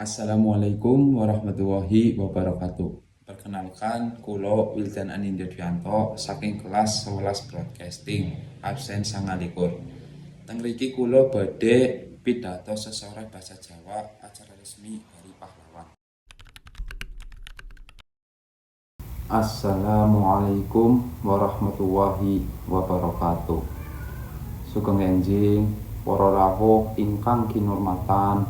Assalamualaikum warahmatullahi wabarakatuh. Perkenalkan, kulo Wildan Anindya Dwianto saking kelas 11 Broadcasting, absen 29. Teng mriki kula badhe pidato sesorah basa Jawa acara resmi Hari Pahlawan. Assalamualaikum warahmatullahi wabarakatuh. Sugeng enjing para rawuh ingkang kinurmatan,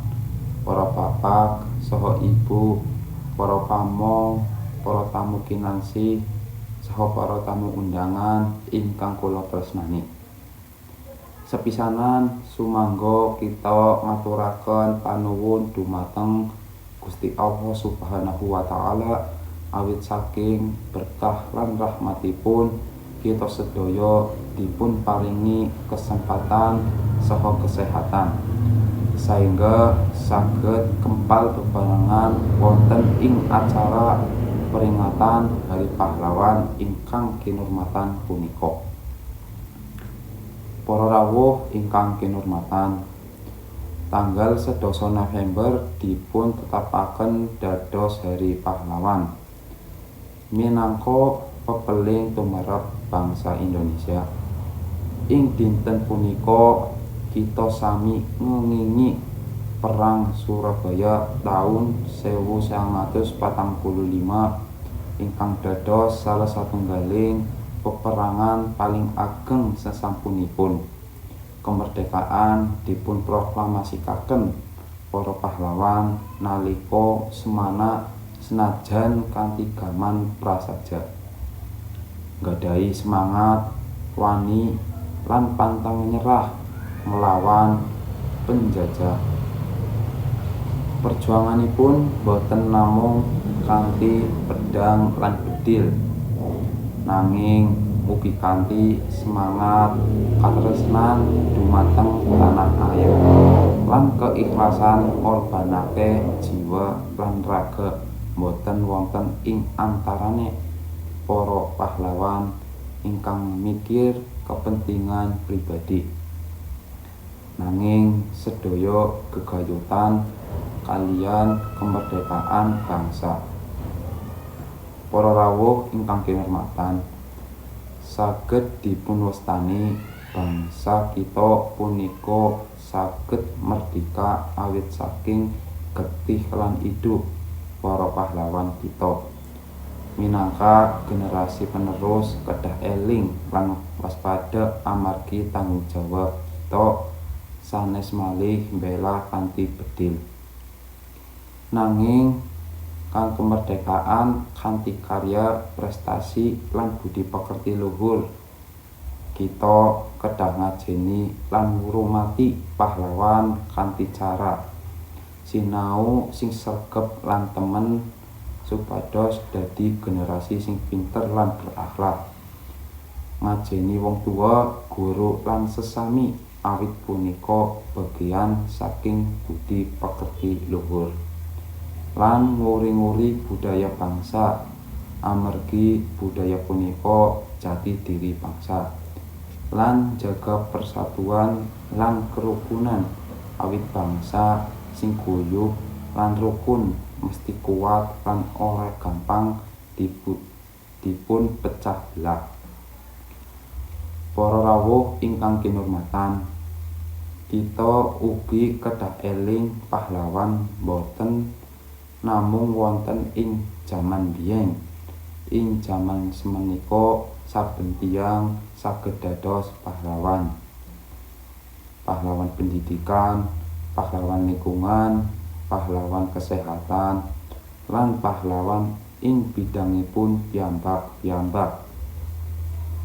para bapak saha ibu, para pamong, para tamu kinasih, saha para tamu undangan ingkang kula tresnani. Sepisanan sumangga kita ngaturaken panuwun dumateng Gusti Allah Subhanahu wa taala awit saking berkah lan rahmatipun kita sedaya dipun paringi kesempatan saha kesehatan sehingga saged kempal bebarengan wonten ing acara peringatan Hari Pahlawan ingkang kinurmatan punika. Para rawuh ingkang kinurmatan, tanggal 11 November dipun tetapaken dados Hari Pahlawan minangka pepeling tumerep bangsa Indonesia. Ing dinten punika kita sami ngengingi Perang Surabaya taun 1945 ingkang dados salah satunggaling peperangan paling ageng sasampunipun kemerdekaan dipun proklamasikaken para pahlawan nalika semana senajan kanthi gaman prasaja, nggadahi semangat wani lan pantang nyerah nglawan penjajah. Perjuanganipun boten namung kanthi pedang lan bedil, nanging ugi kanthi semangat katresnan dumateng tanah air lan keikhlasan ngorbanake jiwa lan raga. Boten wonten ing antarane para pahlawan ingkang mikir kepentingan pribadi, nanging sedaya gegayutan kaliyan kemerdekaan bangsa. Para rawuh ingkang kinurmatan, saged dipunwastani bangsa kita punika saged merdika awit saking getih lan idu para pahlawan kita. Minangka generasi penerus kedah eling lan waspada amargi tanggung jawab kita sanes malih mbela kanthi bedil, nanging kang kemerdekaan kanthi karya, prestasi lan budi pekerti luhur. Kita kedah ngajeni lan ngurmati pahlawan kanthi cara sinau sing sregep lan temen supados dadi generasi sing pinter lan berakhlak, ngajeni wong tuwa, guru lan sesami awit punika bageyan saking budi pekerti luhur, lan nguri-nguri budaya bangsa amargi budaya punika jati diri bangsa, lan jaga persatuan lan kerukunan awit bangsa sing guyub lan rukun mesti kuat lan ora gampang dipun pecah belah. Para rawuh ingkang kinurmatan, kita ugi kedah eling pahlawan boten namung wonten ing jaman biyen. Ing jaman semenika saben tiyang saged dados pahlawan. Pahlawan pendidikan, pahlawan lingkungan, pahlawan kesehatan, lan pahlawan ing bidangipun piyambak-piyambak.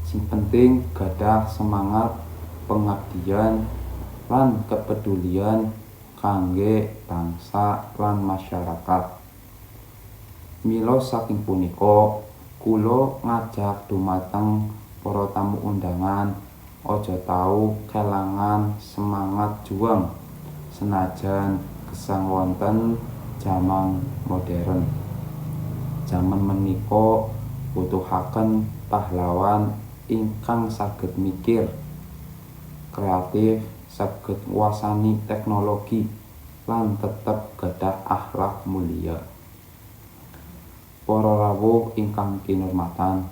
Sing penting gadah semangat pengabdian lan kepedulian kangge bangsa lan masyarakat. Mila saking punika kula ngajak dumateng para tamu undangan aja tau kelangan semangat juang senajan gesang wonten jaman modern. Jaman menika butuhaken pahlawan ingkang saged mikir kreatif, saged nguwasani teknologi, lan tetep gadah akhlak. mulya. Para rawuh ingkang kinurmatan,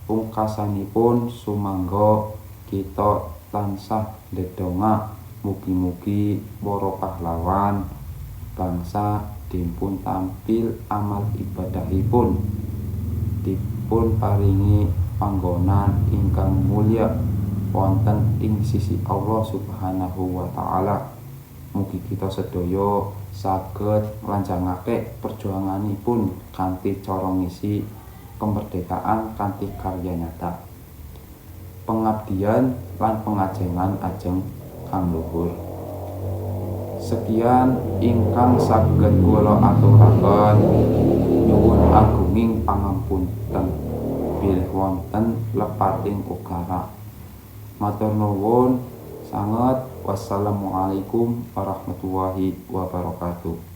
pungkasanipun sumangga kita tansah ndedonga mugi-mugi para pahlawan bangsa dipun tampil amal ibadahipun, dipun paringi panggonan ingkang mulya wonten ing sisi Allah Subhanahu wa taala. Mugi kita sedaya saged nglanjangake perjuanganipun kanthi cara ngisi kemerdekaan kanthi karya nyata, pengabdian lan pengajengan ajeng kang luhur. Sekian ingkang saged kula aturaken. Nyuwun agunging pangapunten bilih wonten lepating ukara. Matur nuwun sanget. Wassalamualaikum warahmatullahi wabarakatuh.